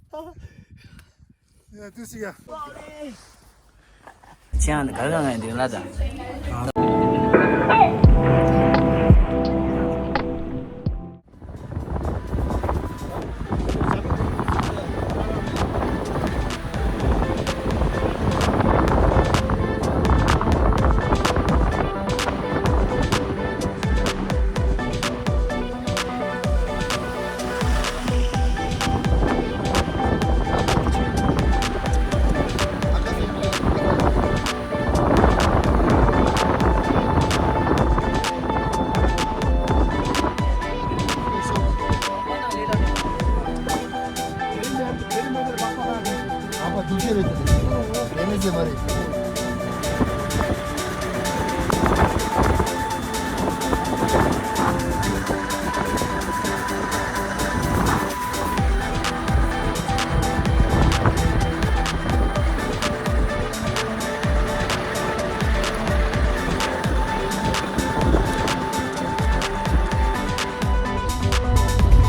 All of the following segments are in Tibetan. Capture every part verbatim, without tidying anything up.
ཡ་དུས་སི་ཡ། ཅང་ག་ག་ང་འདི་ལ་ད།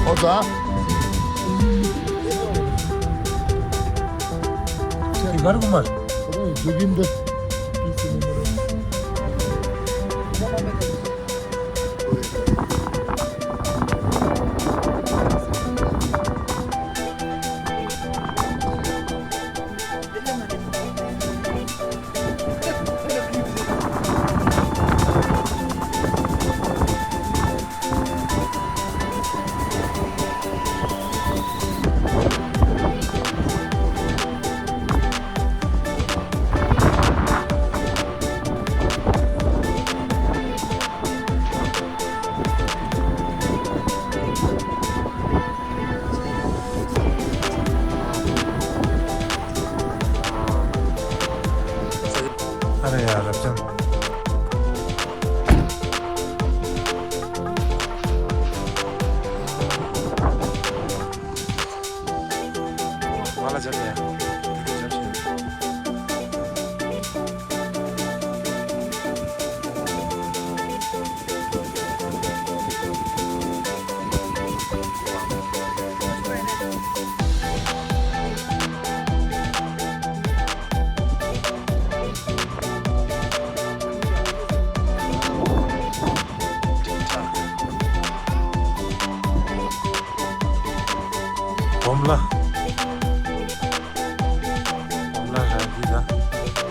ཨོ་ད། ཁྱེད་གར་གོ་མར། ཇོ་གིན་འདི། ཨ་རེ་ཡ་རབ་འབྱམས། ང་ལ་སྦྱར་ཡ། འོ་མ་ལ། འོ་མ་ལ་ར་འདི་ལ།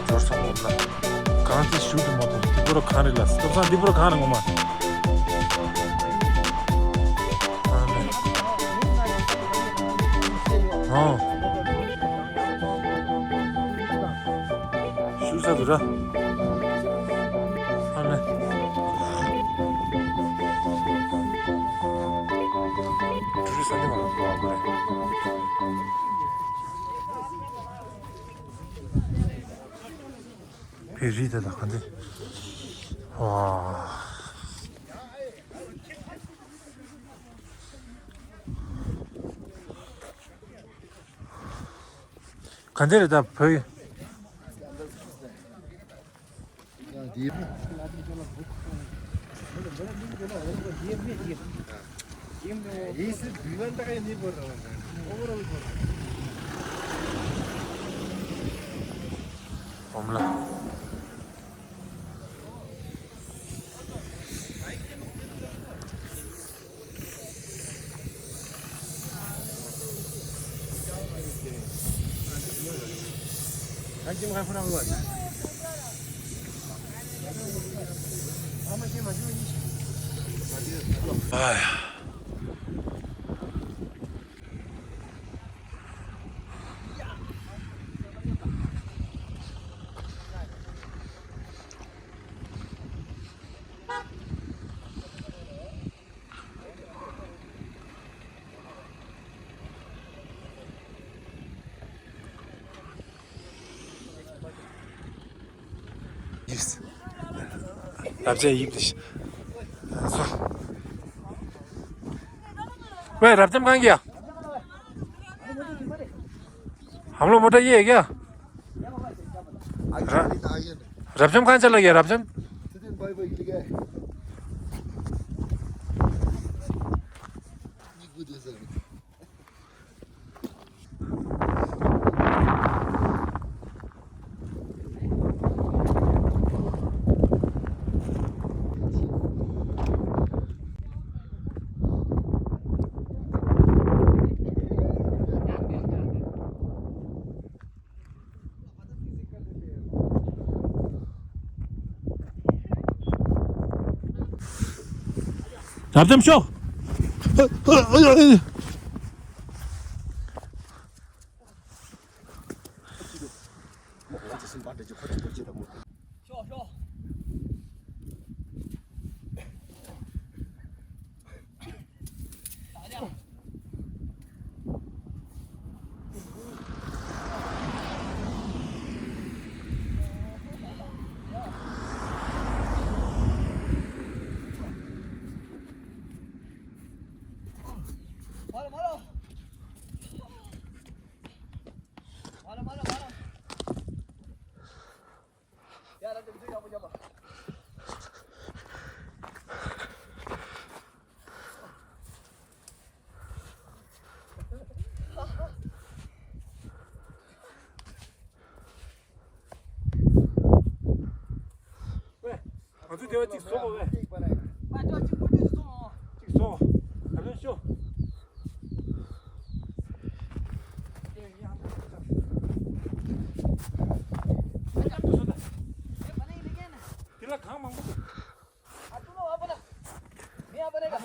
འབྱོར་སོང་འོ་མ་ལ། གང་དེ་ཞུ་དུ་མ་ཐོན། འདི་པོ་ར་གང་རེད་ལ། སྟོབས་སང་འདི་པོ་ར་གང་རེད་ངོ་མ། ཨོ། ཞུ་ས་དུ་ར། ཨ་ལེ། ཏུ་རི་ས་ནི་མ་ལ་གོ་བ་གོ་རེ། བེ་རི་དེ་ལ་ག་འདི། ཝ། ག་འདི་རེད་ད་བོད། འོ་མ་ལ། ཨ་ཡ། ཡིས། རབ་བྱས་ཡིབ་དེ་ཤི། སོ། ཝེ་རབ་འབྱམས་གང་གི་ཡ། हम लोग मोटर ये है क्या? རབ་འབྱམས་གང་ཅི་ལ་ཡ་རབ་འབྱམས། རབ་འབྱམས་ཤོག་ང་ཚོ་དེ་བ་གཅིག་བཟོ་དགོས་པས། ཨ་ཅག་གཅིག་མུ་མཐུད་བཟོ། གཅིག་བཟོ། ད་ལོས་ཤོ། ཨ་ཅག་བཟོ་ད། དེ་ལ་གང་མང་པོ་འདུག་ཨ་ཏུ་ལོ་ཨ་པ་ན། མི་ཨ་པ་ན་ག་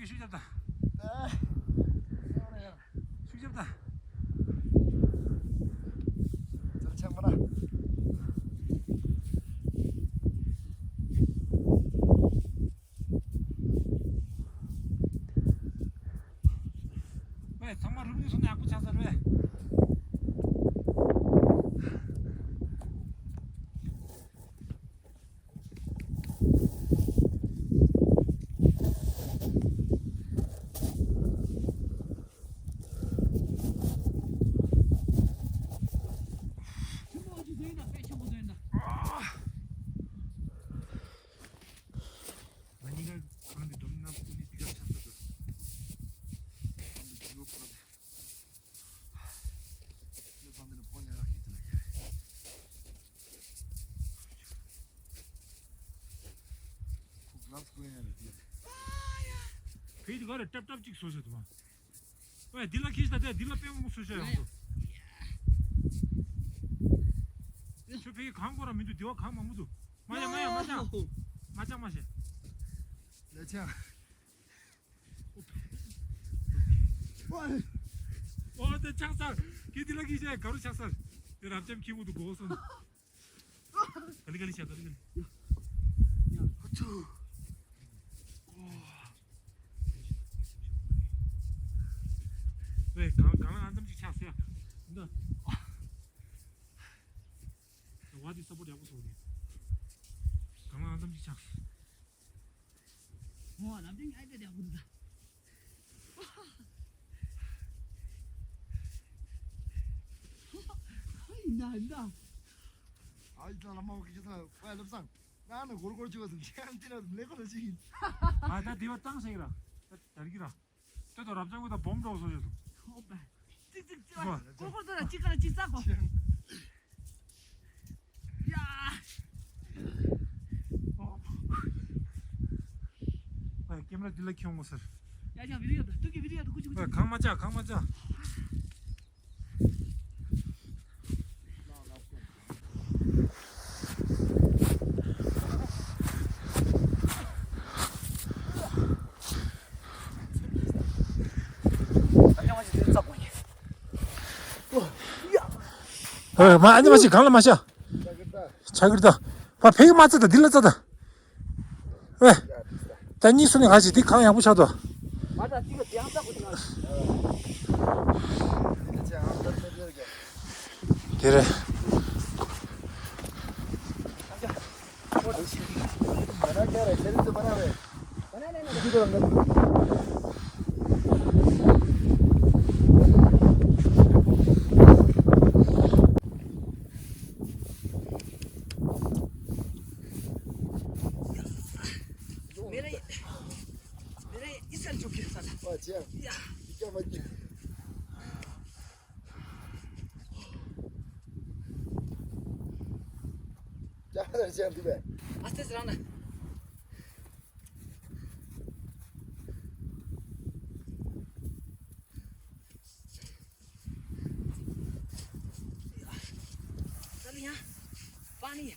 ཤུགས་རྒྱབ་དང་། ཤུགས་རྒྱབ་དང་། ཚུར་ཆག་པ་ན། ཝེ་ཚང་མ་རུབ་ནས་སོང་ན་ཡག་པོ་ཆགས་ས་རེད། ཕེ་དེ་ག་རེ་ཏབ་ཏབ་ཅིག་བཟོ་ཤོག་དུ་མ། ཨོ་ཡ་འདི་ལ་ཁྱེར་ཤོག་ད། འདི་ལ་དཔེ་མང་པོ་བཟོ་ཤོག་ཡོང་དུ། ཁྱོད་ཕ་གི་གང་དགོས་ར་མི་འདུག་འདི་བ་གང་མང་པོ་འདུག་མ་ཡ་མ་ཡ་མ་ཅང་། མ་ཅང་མ་ཤེས། ལེ་ཆང་། ཨོ་དེ་ཆགས་སར། ཁྱེད་འདི་ལ་ཁྱེར་ཤོག་ག་རུ་ཆགས་སར། དེ་རབ་འབྱམས་ཁྱི་མོ་འདུག་གོ་སོང་། ག་ལི་ག་ལི་བྱ། ག་ལི་ག་ལི། ཡ། ཧུ་ཚུ། ཝེ་གང་གང་ལ་ཨ་འདམ་ཅིག་ཆགས་སོང་ཡ། འདི། བ་དེ་སཔོར་ཊི་ཡག་པོ་སོང་ནས། གང་ལ་ཨ་འདམ་ཅིག་ཆགས། ཨོ་ལབ་དེ་ངའི་དེ་ཡག་པོ་འདུག་ད། ཡིན་ད་ཡིན་ད། ཨ་ཡིན་ད་ལ་མ་བ་གི་ཅི་ད་བ་ལབ་སང་། ང་ནི་གོར་གོར་ཅི་བ་སང་ཁྱེད་ཨ་འདི་ན་ལེ་གོ་ལ་ཅི་ཡིན། ཨ་ད་དེ་བ་བཏང་ཟེར་གི་ར། ད་རིག་གི་ར། ད་དོ་རབ་འབྱམས་ཀྱི་ད་སྦོམ་འགྲོ་བཟོ་ཡོད་དོ། ཧོ་པ། ཙིག་ཙིག་ཙིག་པ། ཀོར་ཀོར་ཚོ་ལ་གཅིག་ག་ལ་གཅིག་ཙག་གོ། ཡ། ཨ་ཀེམ་ར་འདི་ལ་ཁྱོང་མོ་ཟེར། ཡ་ཡ་བི་རི་ཡོ་ད། ཏུ་ཀི་བི་རི་ཡོ་ད། ཀུ་ཅི་ཀུ་ཅི། གང་མ་བྱ་གང་མ་བྱ། ཨ་མ་ཨ་ནི་མ་ཞིག་གང་ལ་མ་ཤ། ཆ་གིར་ད། ཕ་ཕེག་མ་ཙ་ད་འདི་ལ་ཙ་ད། ཨེ། ད་གཉིས་སུ་ནི་ག་ཞིག་འདི་གང་ཡག་པོ་ཆགས་དོ། དེ་རེད། मेरा ये, मेरा ये इस साल चुके हैं साला। अच्छा। या। क्या बात है? ཅག་འདི་བས། ཨ་སྟེ་རང་ན། ད་ལི་ཡ། པ་ནི། ཡ།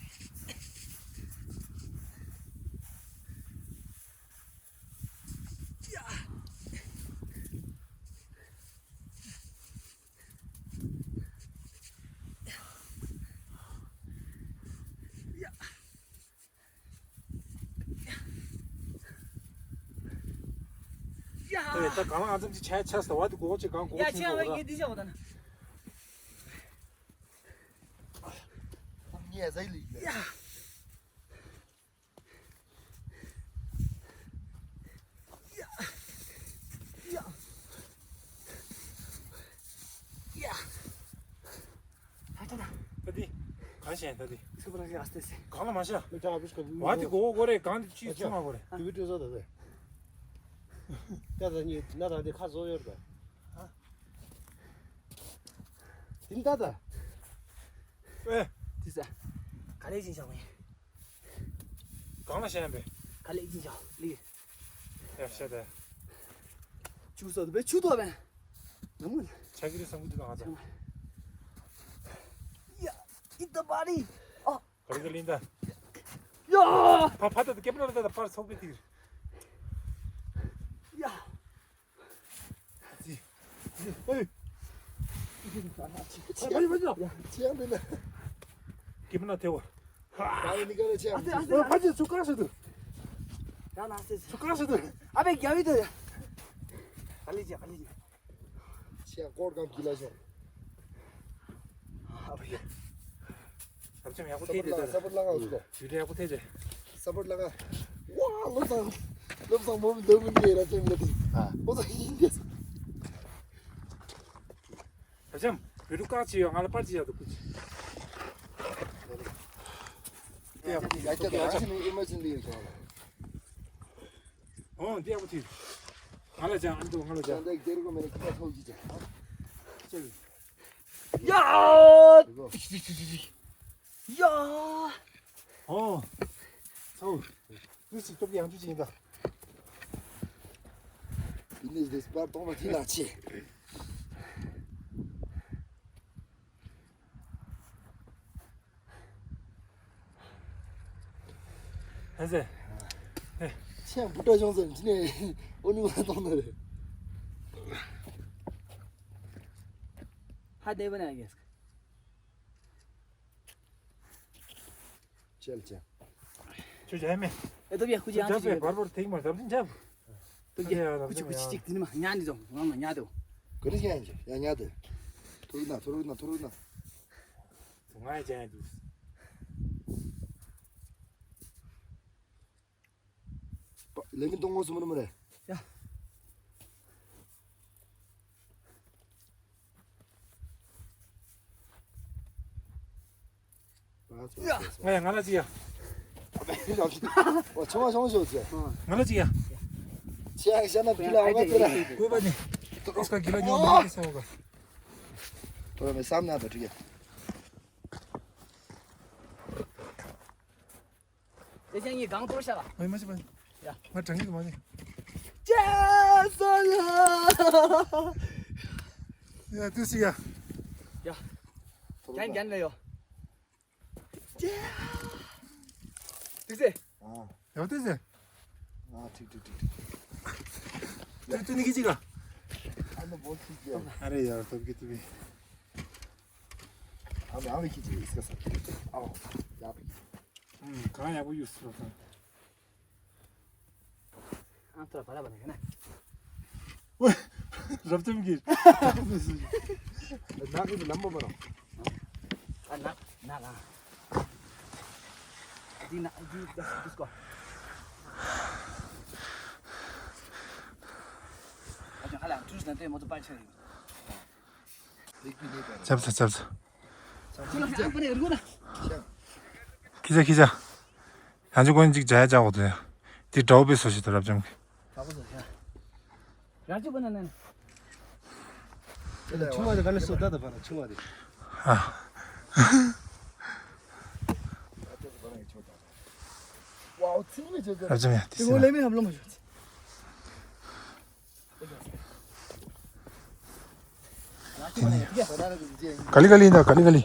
ཡ། ཡ། ད་གང་ལ་ཨ་ཙམ་ཅིག་ཆ་ཆ་ས་བ་དེ་གོ་ཅིག་གང་གོ་ཡ་ཅིག་ཆེ་བ་ཡེ་འདི་ཆེ་བ་ད་ན། ངས་ཟ་ཡི་ལི་ཡ། ད་འདི། གང་བྱས་ད་འདི། ཚུར་ལ་ཨ་སྟེ་སེ། གང་ལ་མ་བྱ། མི་ཆགས་བ་དེ་གོ་གོ་རེད། གང་དེ་ཅིག་ཚུར་མ་གོ་རེད། དེ་བི་ཏྲི་བཟོ་ད་ཟེ། ད་ད་ནི་ན་ད་འདི་ཁ་བཟོ་ཡོད་རེད། དེ་ད་ད། ཨེ། དེ་ཟ། ག་ལེ་ཅིན་ཞང་མེ། གང་ལ་བཤད་ཡ་མེད། ག་ལེ་ཅིན་ཞང་ལི། ཡ་བཤད་དེ། ཆུ་སོ་དུ་བེ་ཆུ་དོ་བེ། ནམ་མོ། ཆ་གི་རི་སང་གི་དུ་གང་ཚ། ཡ། ཨི་ད་བ་རི། ཨ། ག་རི་ག་ལིན་ད། ཡ། ཕ་ཕ་ད་ད་ཀེ་པ་ན་ད་ད་པར་ཚོགས་པའི་དིར། ཡ། ཅི། ཅི། ཨེ། ཅི་ཡང་མེད་ན། ཀི་མ་ན་ཐེ་བ། ཨ་ཏེ་ཨ་ཏེ། ཨ་ཕ་ཅི་ཚུ་ཀ་ཤི་དུ། ཡང་ན་ཨ་ཏེ། ཚུ་ཀ་ཤི་དུ། ཨ་བེ་རྒྱ་བི་དུ། ཨ་ལི་ཅི་ཨ་ལི་ཅི། ཅི་ཡང་ཀོར་གམ་གི་ལ་ཤོ། ཨ་བེ། ཨ་ཅམ་ཡག་པོ་ཐེ་དེ་དར། སབ་པོར་ལ་ང་འོ་སུ་གོ། ཡུ་རེ་ཡག་པོ་ཐེ་དེ། སབ་པོར་ལ་ང་། ཝ་ལོ་སང་། ལོ་སང་མོ་མི་འདོད་མི་འདོད་ར་ཅམ་ལ་དེ། ཨ། ལོ་སང་ཡིན་དེ། ཨ་ཅམ་བི་རུ་ཀ་ཅི་ཡོད་ང་ལ་པར་ཅི་ཡག་ཏུ་ཀུ་ཅི། ཡ་ཅག་ཡ་ཅག་ཨ་ཅི་ནི་ཨི་མ་ཅི་ལི་ཡོད་ཅག་ལ། ཨོ་འདི་ཡག་པོ་ཐེ། ང་ལ་ཅང་ཨ་འདུག་ང་ལ་ཅང་། ཅང་ད་རྒྱལ་གོ་མེ་ན་ཁི་ཁ་ཐོག་ཅི་ཅང་། ཅང་། ཡ། ཡ། ཨོ། ཚའོ། ཏུ་སི་སྟོབས་ཡང་ཅུ་ཅིག་ཡིན་ད། ཡིན་ནི་དེ་སྤར་གཏོང་བ་ཅི་ལ་ཆེ། ཨ་ཟེ། ཨེ། ཆེན་བུ་ཏྲ་ཤོང་ཟེར་ཅི་ནས་ཨོ་ནི་མ་གཏོང་ནི་རེད། ཧ་དེ་བ་ན་ཡེ་སི། ཅེལ་ཅེལ། ཁྱོད་ཅག་མེ། ཨེ་ཏོ་བི་ཡ་ཁུ་ཅི་ཡང་ཅི་བར་བར་ཐེག་མ་རབ་ཅིན་ཅབ། ཏོ་བི་ཡ་ཁུ་ཅི་ཁུ་ཅི་ཅིག་དེ་ནི་མ་ཉ་ནི་དོ་ང་མ་ཉ་དོ། ཀུ་ནི་ཅན་ཅི་ཡ་ཉ་དེ། ཐུར་ན་ཐུར་ན་ཐུར་ན། ང་ཡ་ཅན་དུ། ལེ་མི་གཏོང་ངོ་སུ་མ་ནི་མ་རེད། ཡ། ང་ཡ་ང་ལ་ཅི་ཡ། ཨོ་ཆུང་བ་ཆུང་ཞོ་ཅི། ང་ལ་ཅི་ཡ། ཆེ་ཡ་ཤ་ན་བི་ལ་ཨོ་མ་ཏི་ར། ཀོས་པ་ནི། ཨིས་ཀ་གི་ལ་ཉོ་མ་ཏི་སོ་ག། ཏོ་ར་མེ་སམ་ན་ཏོ་ཏི་ཡ། དེ་ཅང་ངའི་གང་གཏོར་བྱ་ལ། ཨེ་མ་ཤི་པ། ཡ། ང་དྲང་གི་མ་ནི། ཅེ་སོ་ཡ། ཡ་ཏུ་སི་ཡ། ཡ། རྒྱན་རྒྱན་ལ་ཡོ། ཅེ། ཏུ་སི། ཨ། ཡ་ཏུ་སི། ཨ་ཐིག་ཐིག་ཐིག་ཐིག་ཏུ་ཏུ་ནི་གི་ཅི་ག། ཨ་ནི་བོ་ཐིག་ཅེ། ཨ་རེ་ཡ་ཏོ་གི་ཏུ་བི། ཨ་ནི་ཨ་བི་གི་ཅི་ཨིས་ཀ་ས། ཨ་ཡ་བི། ཨུམ། གང་ཡག་པོ་ཡོད་སྲིད་པ་སང་། ཨ་ཐུར་བ་ལ་བ་ནི་ཡ་ན། ཝེ། རབ་ཙམ་གྱིས། ནག་གི་ལམ་པོ་མ་རོ། ཨ་ནག་ནག་ཨ། འདི་ནག་འདི་ད་སི་ཏུ་སི་ཀོ། ཨ་ཅང་ཧ་ལམ་ཏུ་སི་ན་དེ་མོ་ཏོ་པ་ཆ་ཡིན། ཅབ་ཚ་ཅབ་ཚ། ཁྱི་ཆ་ཁྱི་ཆ། ཡང་ཅི་ཀོན་ཅིག་བྱ་ཡ་བྱ་འོ་དེ། དེ་དྲའོ་པའི་སོ་ཞིག་ཏུ་རབ་འབྱམས་ཀྱི། ཆུང་བ་དེ་ག་ནས་སོ་ད་ད་པ་ན་ཆུང་བ་དེ། ཨ། རབ་འབྱམས་ཡ་དེ་སེ་ན། ག་ལི་ག་ལི་ཡིན་ད། ག་ལི་ག་ལི།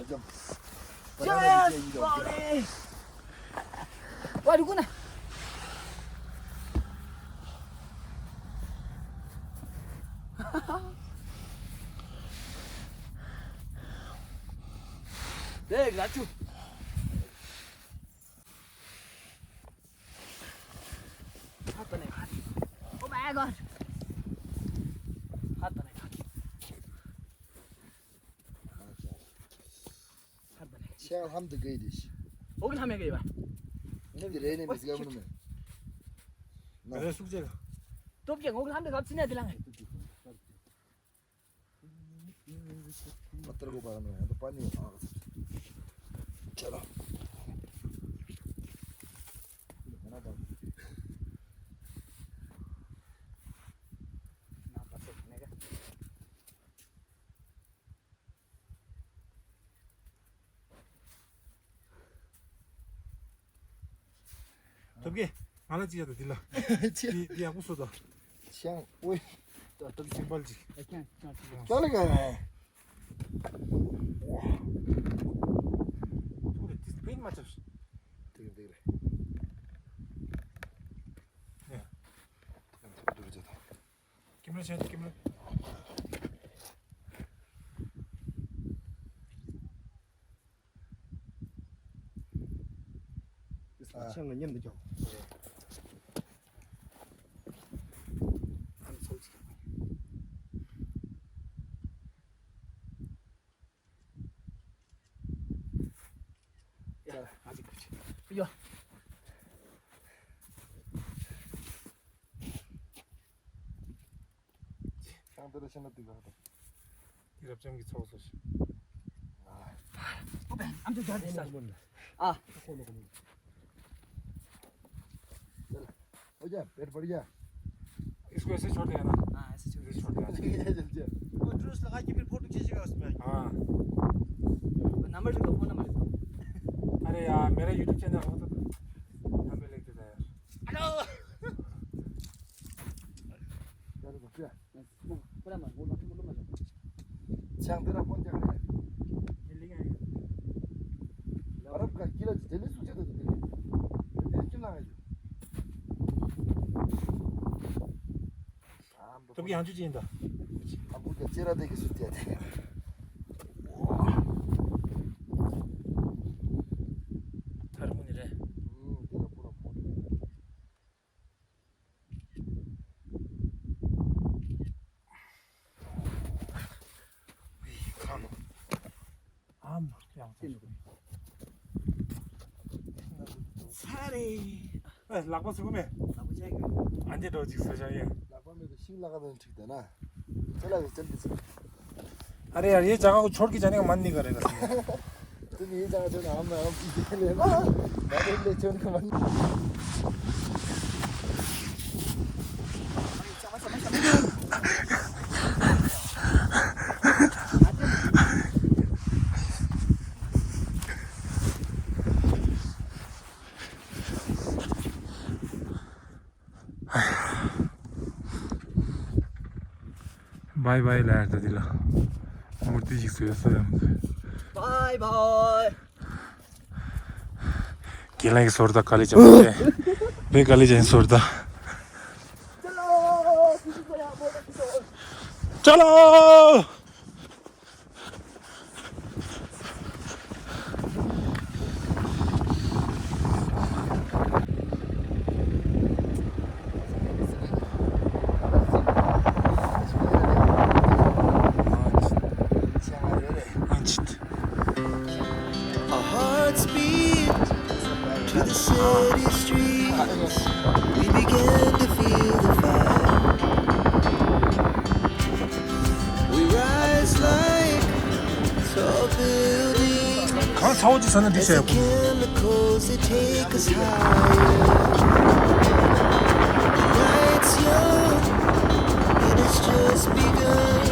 Oh my God. ཤ་ལྷམ་དུ་གས་དེ་ཤི། འོག་ལྷམ་ཡང་གས་ཡོད་པ། ནི་འདི་རེད་ནི་མི་སྒམ་ནི་མེད། ང་ལ་ཤུགས་ཆེ་ག་སྟོབས་ཀྱིས་འོག་ལྷམ་དུ་གབ་ཚི་ནས་དེ་ལ་ངས། पत्थर को पकड़ना है तो पानी आ चलो। ཐོབ་གི། ང་ལ་ཅི་བྱ་དང་འདི་ལ། ཅི། འདི་འདི་ཡག་པོ་བཟོ་དང་། ཆང་ཨོའི། ཐོབ་གི་སིམ་པལ་ཅིག་ཨེ་ཁྱང་ཁྱང་ཁྱང་། ཀྱ་ལ་ག་ཡ། ཐུག་རེ་ཏིས་པིན་མ་ཆབ། ཐིག་རེ་ཐིག་རེ། ཡ། ཐུག་རེ་ཐུག་རེ་ཅི་དང་། ཀེམ་ར་ཆེན་ཀེམ་ར། ཨ། ཆང་ང་མཉམ་དུ་རྒྱོག་ཡ། ཤང་དེ་ལ་ཤེས་ན་ཏི་ག་དང་། དེ་རབ་འབྱམས་ཀྱི་ཚོགས་སོ་ཞིག་ཨ། ཨོ་ཡ། पेट बढ़िया। इसको ऐसे छोड़ देगा ना। हाँ, ऐसे छोड़ दे। ऐसे छोड़ देगा। वो ड्रोन लगा के फिर फोटो खींचेगा उसमें। हाँ। नंबर लिखो, फोन नंबर लिखो। अरे यार, मेरा YouTube चैनल हो तो नाम लिख देता यार। हेलो। चलो, भैया। पूरा मार, वो मार, वो मार। ཆང་འདི་ར་ཕོན་རྒྱག་རེད། ཨ་རབ་ག་ཀི་ལ་ཇི་དེ་ནི་སུ་ཆེ་དོ་དེ་དེ་ནི་ཁྱིམ་ལ་ང་ཡོད། ཐུབ་ཀྱི་ཡང་ཆུ་ཅི་ཡིན་ད། ཨ་ཁུ་ག་ཅེ་ར་དེ་གི་སུ་ཆེ་དེ། ཐར་མོ་ནི་རེད། ཨུམ། དེ་ལ་པུ་ར་ཕོན། ཨ་མ་ཡང་ཚེ་ནུ། ཚ་རེ། ཨེ་ལག་པ་ཟུག་མེད། ལག་པ་ཆག་གི། ཨ་འདི་འགྲོ་ཅིག་ཟེར་བྱ་ཡིན། ལག་པ་མེད་པའི་ཤིང་ལག་པ་ནང་འཁྲིག་བསྡད་ན། ཁྱེད་ལ་ཡོད་ཅན་གི་ཟེར། अरे यार, ये जगह को छोड़ के जाने का मन नहीं कर रहा है कसम से। तुम ये जगह छोड़ो, हम, हम पीछे ले लो। मैं तो ले छोड़ के मन। བའི་བའི་ལབ་ཡ་ད་འདི་ལ། མུར་ཏི་ཞིག་བཟོས་སོ་ཡང་། བའི་བའི། རྒན་ལགས་ཀྱི་ཟོར་དང་དཀའ་ལས་བརྒྱབ་པ་རེད། བའི་དཀའ་ལས་བརྒྱབ་ཟོར་དང་། ཅ་ལགས། Our hearts beat to the city streets. We begin to feel the fire. We rise like tall buildings གང་ཚ་བོ་ཅིག་ཟ་ན་འགྲིག་བྱས། Chemicals, they take us higher. The night's young and it's just begun.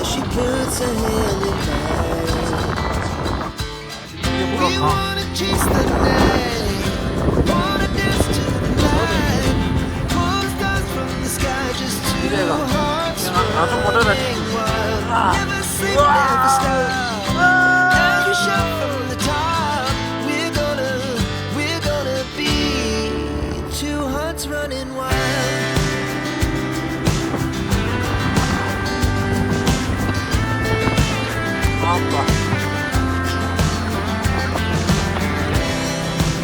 As she puts her hand in mine. We wanna chase the night, wanna dance to ང་ཚོ་མོ་ཊ་ར་ཅིག Never sleep, never stop. As we shout from the top, we're gonna, we're gonna be two hearts running wild.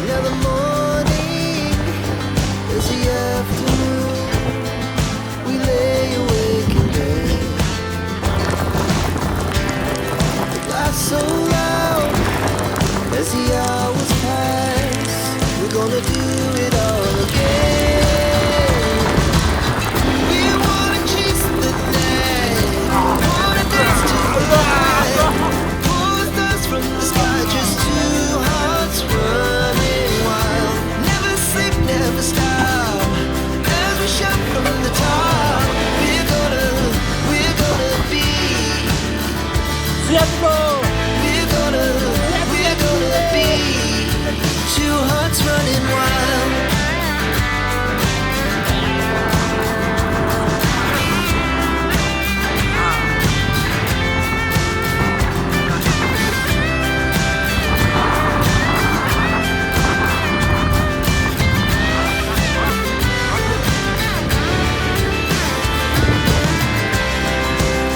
Now the morning is the afternoon. We lay awake in bed. The laughs so loud as the hours pass. We're gonna do it all again. We wanna chase the night. Wanna dance till the light. Pull the stars from the sky. Just two hearts running wild. Never sleep, never stop. As we shout from the top, we're gonna, we're gonna be. We're gonna, we're gonna be two hearts running wild.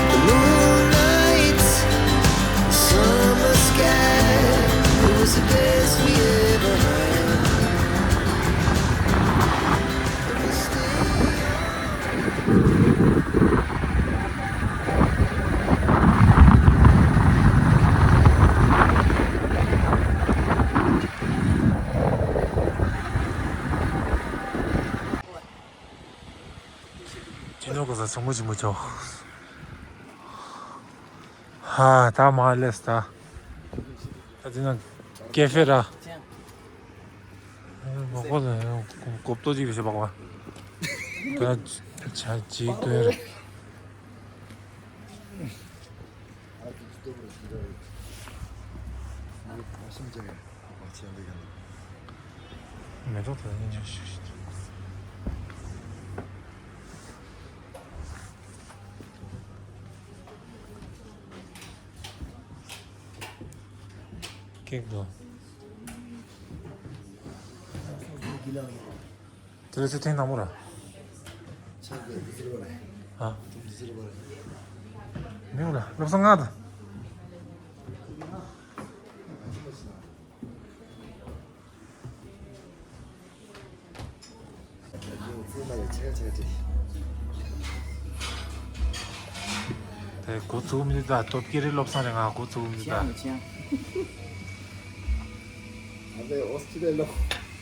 The moonlight, summer sky, it was the best we ever had. If we stay ཅི་ནོ་གོ་ས་ཚོང་མོ་ཆེན་མོ་ཆོག་ཧ་ད་མ་ལེས་ད། ད་དེ་ན་ཀེ་ཧྥེ་ར། མགོ་ལ་གོབ་ཏོ་ཅིག་ཞེས་པ་བ། ད་ཆ་ཅིག་ཏུ་ཡར། མེ་ཏོག་དེ་ནི་ཉོ་ཤིག་ཤིག་ཀེག་དོ། དེ་ལ་ཚུར་ཐེངས་དང་པོ་ར། ཨ། མི་འོང་ལ་བློ་བཟང་ང་དང་། དེ་འགོ་ཚུགས་མི་འདུག་ད། སྟོབས་ཀྱི་རི་བློ་བཟང་རེད། ང་འགོ་ཚུགས་མི་འདུག་ད། ཨ་ཕའི་ཨོ་སི་ཀྲི་ལི་ཡ་ལོ།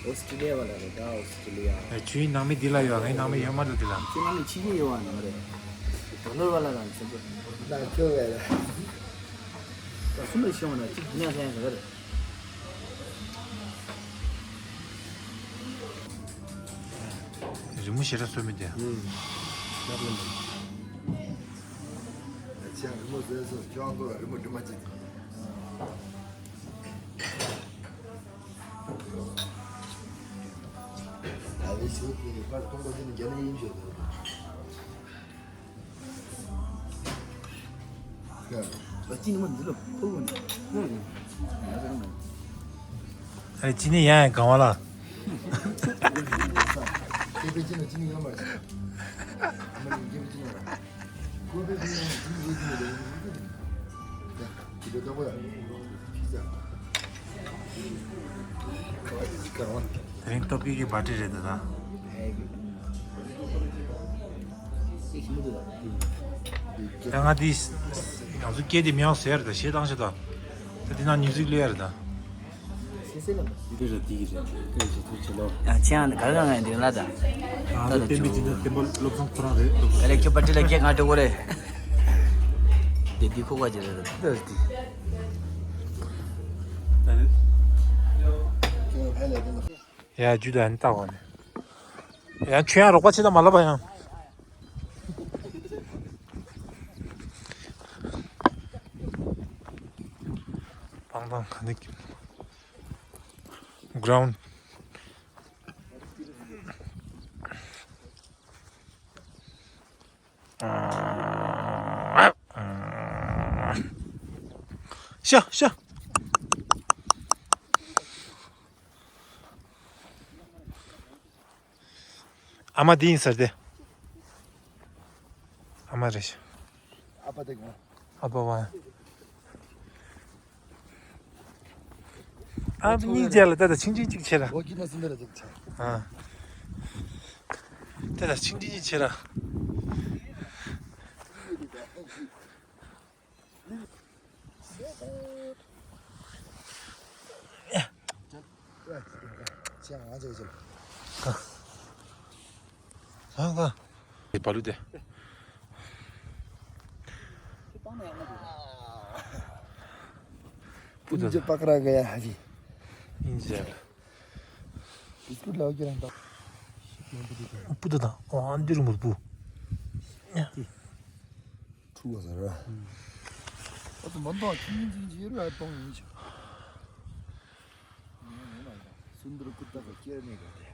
ཨོ་སི་ཀྲི་ལི་ཡ་བ་ལ་རེད་ད། ཨོ་སི་ཀྲི་ལི་ཡ། ཨེ་ཁྱོའི་ནང་མི་འདི་ལ་ཡོད། ངའི་ནང་མི་ཡོད་མ་རེད་འདི་ལ། ཁྱོད་ནང་མི་ཕྱི་རྒྱལ་ཡོད་བ་ནང་རེད། དོ་ནོར་བ་ལ་རང་ཚོ་ན་ཁྱོད་བས་ལ། ད་གསུམ་ལ་ཤོང་ན་གཅིག་ཉག་ཚན་ཟེར་ག་རེད། རི་མོ་ཞེ་དྲག་བཟོ་མི་དེ། ཨུམ། ལབ་ལ་མི། ཅང་རི་མོ་བཟོས་སོང་། ཁྱོད་ཚོ་ལ་རི་མོ་འབྲི་མ་བྱེད། ཨ་ལེ་ཞོ་དེ་ནི་པར་མཐོང་པ་དེ་ནི་རྒྱ་ནག་ཡིན་ཞོ་དེ། ཨ་ཅི་ནི་ཡང་ཡང་གང་བ་ལ། དེ་རིང་སྟོབས་སྐྱེད་ཀྱི་བྷ་ཊི་རེད་ད། ད་ང་འདི་ང་ཚོ་སྐད་དེ་མི་ཡོང་ཟེར་ད་ཞེ་སྡང་ཞེ་ད། ད་འདི་ན་མིའུ་ཟིག་ལོས་ཡར་ད། འདི་རེད་འདི་གི་རེད། ཨ་ཅང་ག་ག་ང་འདི་ལ་ད། ད་ད་ཅུ། ད་ལེ་ཁྱོད་བྷ་ཊི་ལ་སྐད་ང་འགྲོ་གོ་རེད། དེ་འདི་ཁོ་ག་ཅི་རེད་ད། ད་འདི། ཡ་ཇུ་ད་ནི་ལྟ་གོ་ནི། ཡང་ཁྱོད་ཡང་རོགས་པ་བྱེད་དང་མ་ལབ་པ་ཡང་། སྤང་ཐང་ག་ནས་ཀྱི་གྷི་རའུན་ཌི། ཤ་ཤ། ཨ་མ་འདི་ཡིན་ཟེར་ཏེ། ཨ་མ་རེད་ཤག་ཨ་ཕ་དེ་གོ། ཨ་ཕ་བ། ཨ་ཕ་གཉིས་རྗེས་ལ་ད་ད་ཆིང་ཆིང་གཅིག་བྱེད་ར། ལོ་གི་ན་སུན་དར་ཅིག་ཆ། ཨ། ད་ད་ཆིང་ཆིང་གཅིག་བྱེད་ར། ཅང་ང་ཅག་ཅག་ཧ་ག་དེ་བ་ལུ་དེ། སྤུ་ད་ཇ་པ་ཀ་ར་ག་ཡ་ཧ་ཇི། ཨིན་ཇ། བིས་ཀུད་ལའོ་ཀྱི་རང་ད། སྤུ་ད་ད་ཨ་འདི་རུ་མུར་པུ། ཁྲུ་བ་ཟེར་ར། ཨ་ཏུ་མ་འདང་ཁྱིམ་ཉིན་ཅིག་ཅིག་ར་གཏོང་ཡིན་ཆོག་སུན་དར་ཀུར་ཏ་ག་ཀེར་ནེ་ག་དེ།